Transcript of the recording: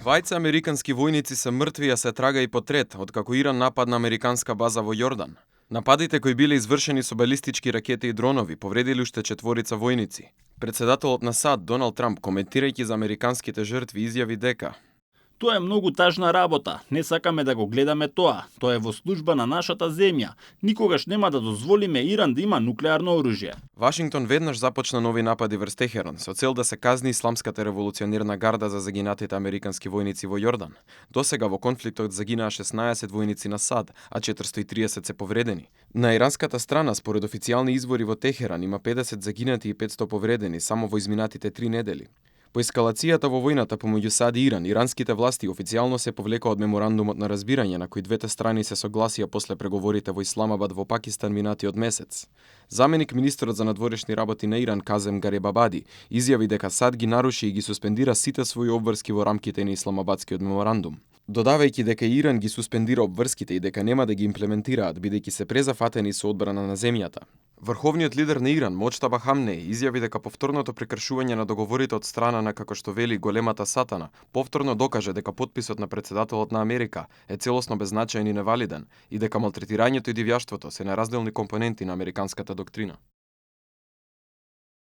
Двајца американски војници се мртви, а се трага и по трет, откако Иран нападна американска база во Јордан. Нападите кои биле извршени со балистички ракети и дронови повредили уште 4 војници. Председателот на САД Доналд Трамп, коментирајќи за американските жртви, изјави дека "Тоа е многу тажна работа. Не сакаме да го гледаме тоа. Тоа е во служба на нашата земја. Никогаш нема да дозволиме Иран да има нуклеарно оружје." Вашингтон веднаш започна нови напади врз Техеран со цел да се казни Исламската револуционерна гарда за загинатите американски војници во Јордан. Досега во конфликтот загинаа 16 војници на САД, а 430 се повредени. На иранската страна, според официјални извори во Техеран, има 50 загинати и 500 повредени само во изминатите 3 недели. По ескалацијата во војната помеѓу САД и Иран, иранските власти официјално се повлекаа од меморандумот на разбирање на кој двете страни се согласија после преговорите во Исламабад во Пакистан минатиот месец. Заменик министерот за надворешни работи на Иран Казем Гарибабади изјави дека САД ги наруши и ги суспендира сите своји обврски во рамките на Исламабадскиот меморандум, додавајќи дека Иран ги суспендира обврските и дека нема да ги имплементираат бидејќи се презафатени со одбрана на земјата. Врховниот лидер на Иран, Моџтаба Хамнеи, изјави дека повторното прекршување на договорите од страна на, како што вели, големата сатана, повторно докаже дека потписот на председателот на Америка е целосно беззначаен и невалиден и дека малтретирањето и дивјаштвото се неразделни компоненти на американската доктрина.